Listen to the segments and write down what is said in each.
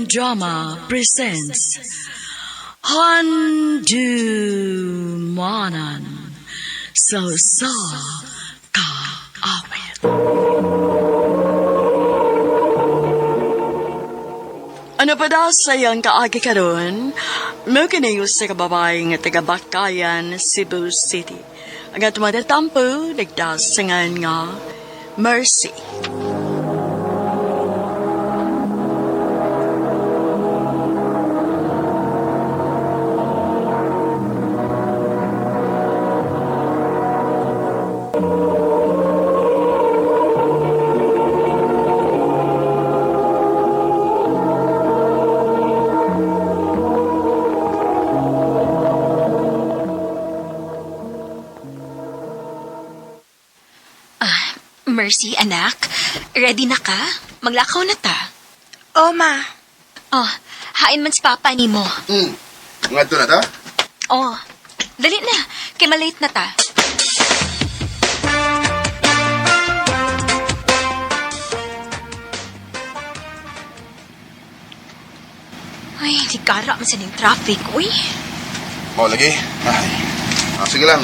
Philippine Drama presents Handumanan sa Usa Ka Awit. Ano pa daw sa iyang kaagi karon? Mo kini sa kababae nga taga Bakayan, Cebu City. Ang atong mga tampo, nagdasangan nga Mercy. Mercy, anak. Ready na ka? Maglakaw na ta. Oh, ma. Oh, hain man si Papa ni mo. Nga to na ta? Oh, dali na. Kay malate na ta. Ay, di kara man sa ning traffic, uy. Mao lagi. Ay. Ah, sige lang.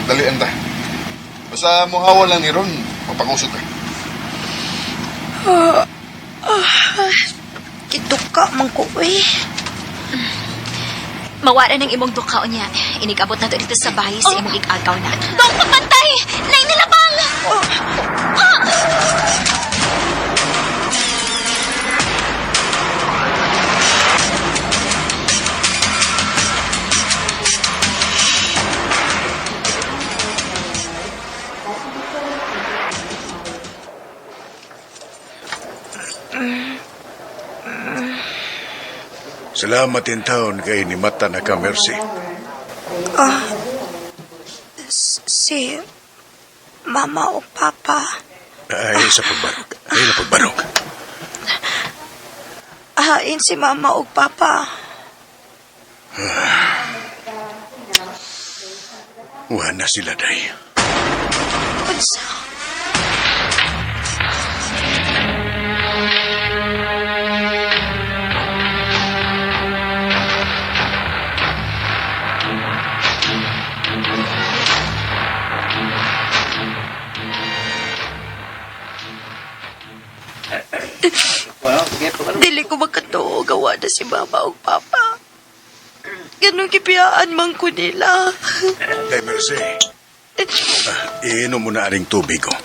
Magdalian ta. Basta muhawa lang ni Ron, mapangusot ka. Kituka man ko, eh. Mawala ng imong dukaw niya. Inigabot na to dito sa bahay sa imong igagaw na. Dong, pagpantay! Nay nilabang! Salamat in taon kay ni mata na ka, Mercy. Si mama o papa. Ay, sa pagbarog. Ay, sa pagbarog. Hain si mama o papa. Wala na sila, day. Unsa? Dili ko makatuo gawa na si mama o papa. Ganun gibiyaan man ko nila. Day, Mercy. Ah, iinom mo na aring tubig, oh.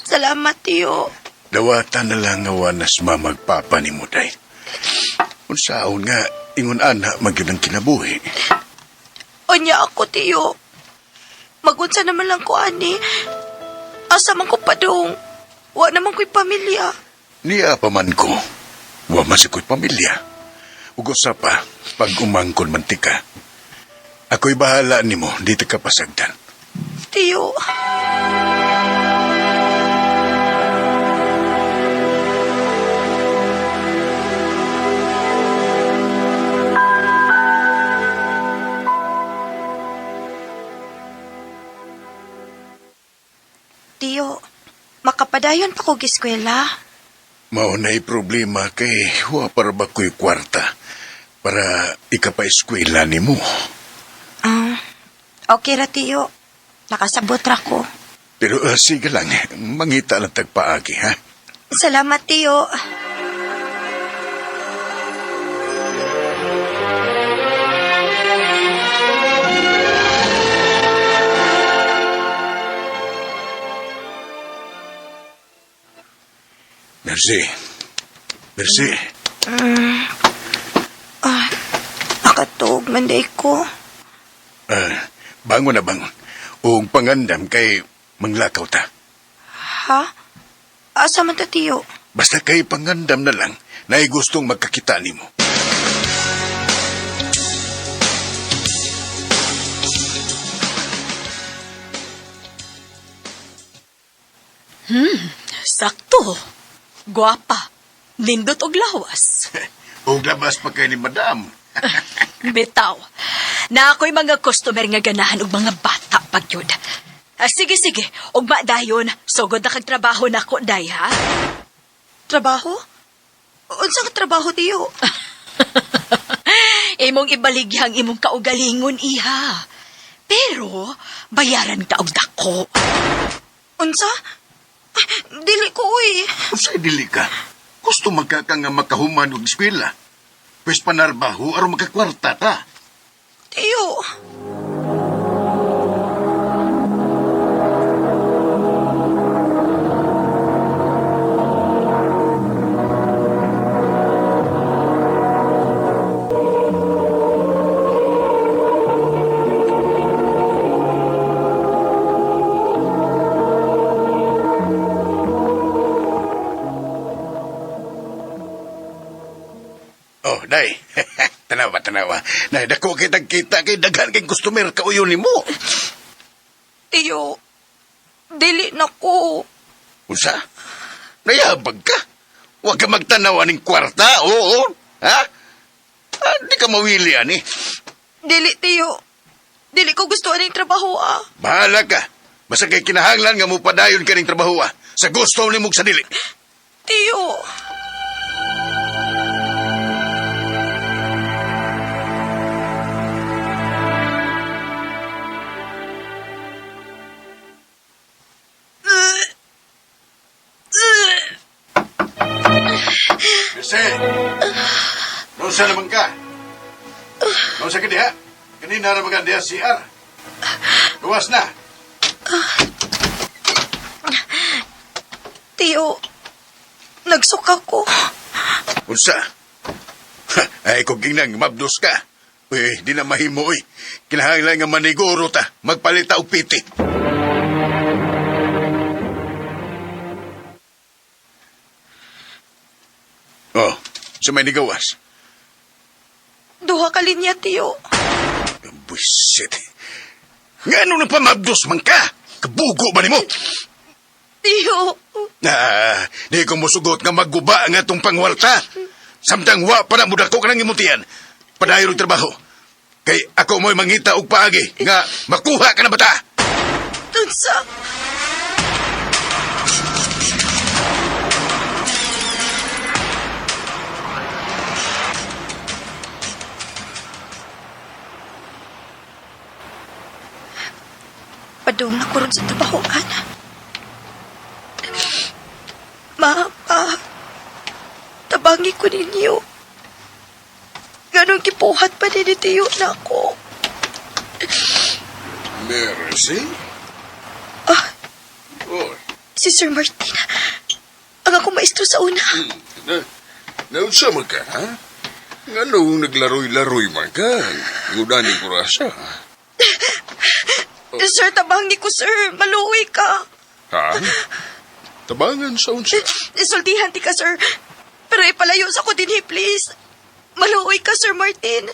Salamat, tiyo. Dawatan na lang nga wanas mamagpapa ni mo, day. Unsaon nga, ingon ana, magyud ang kinabuhi. Unya ako, tiyo. Magunsa naman lang ko, ani. Asa man ko padung. Wa naman ko'y pamilya. Niya pa man ko. Wa man sa ko'y pamilya. Ug usa pa, pag umangkon man tika. Ako'y bahala nimo, dito ka pasagdan. Tiyo. Tiyo, makapadayon pa ko eskwela. Mao na'y problema kay wa para ba ko'y kwarta para ikapa-eskwela nimo. Ah, okay ra, tiyo. Nakasabot ra ko. Pero sige lang, mangita lang tagpaagi, ha? Salamat, tiyo. Merci. Merci. Ah, nakatuog man day ko. Ah, bangon na bangon. Ug pangandam kay manglakaw ta. Ha? Asa man ta, tiyo? Basta kay pangandam na lang, naay gustong magkakita nimo. Sakto. Guwapa. Nindot og lawas. Ug labas pa kay ni madam. Bitaw. Na ako'y mga customer nga ganahan og mga bata pag yun. Ah, sige, sige. Ugma dayon. Sugod na kag trabaho nako, day, ha? Trabaho? Unsa nga trabaho, tiyo? Imong ibaligyang imong kaugalingon, iha. Pero, bayaran ka og dako. Unsa? Ah, dili ko, uy. Unsay dili ka? Gusto magka ka nga makahuman og eskwela. Pwes panarbaho aron makakwarta ta. Tiyo. Oh, day. Tanawa, tanawa. Nay, dako kitang kita kay daghan kay customer ka uyon nimo. Tiyo. Dili na ko. Unsa? Nayabag ka? Huwag ka magtanaw aning kwarta, oo. Ha? Ah, di ka mawili ani. Dili, tiyo. Dili ko gusto aning trabaho, ah. Bahala ka. Basta kay kinahanglan nga mupadayon ka ning trabaho ah. Sa gusto nimo sa dili. Tiyo. Kasi, Nausa naman ka? Nausa ka diha? Kanina ra ba diha CR? Luwas na. Tiyo. Nagsuka ko. Unsa? Ha, ay, kung ginang mabdos ka. Uy, di na mahimo, uy. Kinahanglan nga maniguro ta. Magpalita og piti. Oh, sa may nigawas. Duha ka linya, tiyo. Buisit. Nga ano na pa mabdos man ka? Kabugo ba nimo? Tiyo. Ah, di ko musugot nga magguba ang atong pangwarta. Samtang wa pa na mudako ka ng imutian. Padayon og trabaho. Kay ako mo'y mangita og paagi nga makuha ka na bata. Tunsa. Padung na ko ron sa trabahoan. Ma, pa, tabangi ko ninyo. Ganon kipuhat pa ni Tiyo na ako. Mercy? Ah, Oh, si Sir Martin. Ang ako maestro sa una. Na, naunsa man ka, ha? Nga nung naglaroy-laroy man ka, ngudaning kurasa. Sir, tabangi ko, sir. Maluwi ka. Ha? Tabangan sa unsa? Isultihan ti ka, sir. Pero ipalayo sa ko dinhi, please. Maluwi ka, Sir Martin.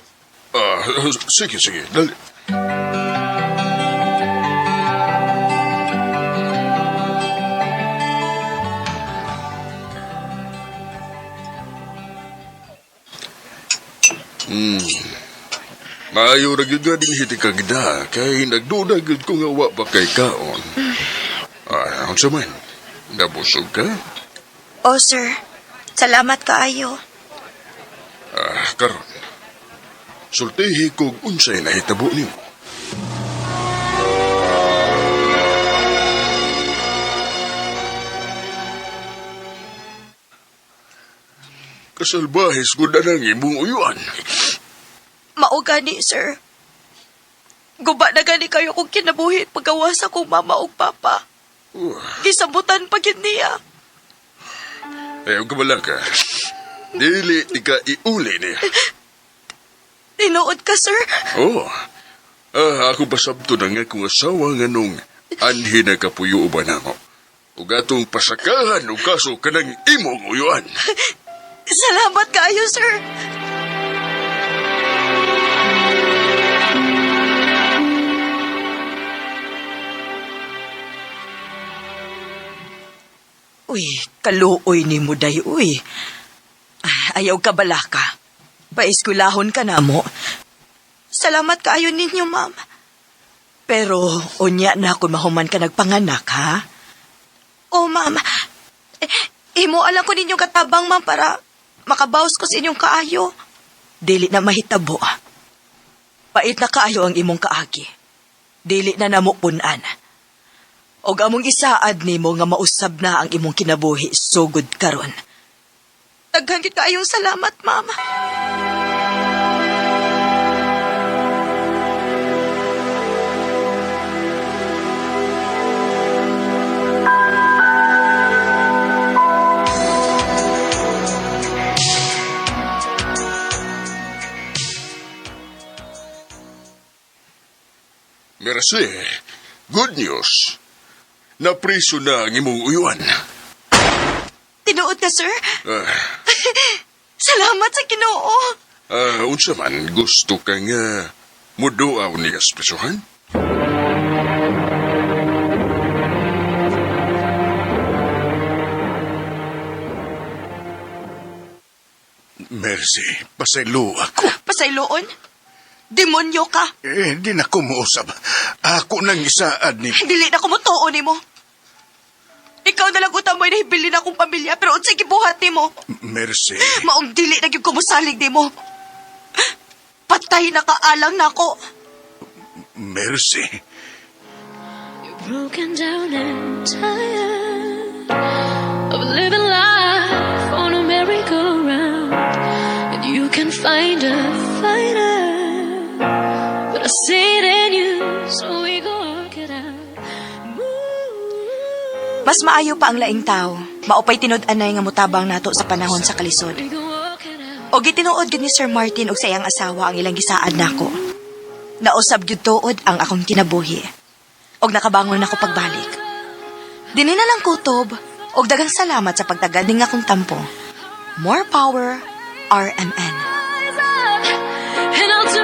Ah, sige, sige. Dali. Maayo ra gyud nga dinhi ti kagda kay nagduda gyud ko nga wa pa kay kaon. Ah, unsa man? Nabusog ka? Oh, sir. Salamat kaayo. Ah, karon. Sultihi kog unsay nahitabo nimo. Kasalbahis ko na ng imong uyuan. Mao gani, sir. Guba na gani kayo kung kinabuhi pagawas akong mama ug papa. Gisambutan pa gyud niya. Ayaw ka bala ka. Dili ti ka iuli niya. Tinuod ka, sir. Oh. Ah, ako pasabto na nga kung asawa nga nung anhi na kapuyo ba namo. Ug atong pasakahan og kaso kanang imong uyuan. Salamat kaayo, sir. Uy, kaluoy ni mo day, uy. Ah, ayaw ka balaka. Paeskwelahon ka na mo. Salamat kaayo ninyo, ma'am. Pero unya na kung mahuman ka nagpanganak, ha? Oh, ma'am. Eh, imo alam ko ninyo katabang, ma'am, para Makabawas ko sa inyong kaayo. Dili na mahitabo. Pait na kaayo ang imong kaagi. Dili na namo punan. Og among isaad nimo nga mausab na ang imong kinabuhi sugod karon. Daghan gid kaayong salamat, mama. Mercy, good news. Napriso na ang imong uyuan. Tinuod ka, sir. Ah, Salamat sa Ginoo. Unsa man gusto ka nga muduaw niya sa prisuhan? Mercy, pasaylo ako. Pasayloon? Demonyo ka. Eh, di na ko muusab. Ako nang isaad ni... Dili na ko motuo nimo. Ikaw na lang utamoy na hibilin akong pamilya pero unsay gibuhat nimo? Mercy. Maong dili na gyud ko mosalig nimo. Patay na kaalang nako. Mercy. Broken down and tired of living life on a merry-go-round, and you can find a fighter, but I see it in you, so we go work it out. Move, Mas maayo pa ang laing tao. Maupay tinud-anay nga mutabang nato sa panahon sa kalisod. we go work it out. O gitinuod gyud ni Sir Martin og sa iyang asawa ang ilang gisaad nako. Nausab gyud tuod ang akong kinabuhi. Og nakabangon ako pagbalik. Dini na lang kutob og daghang salamat sa pagtagad ning akong tampo. More power, RMN. And I'll do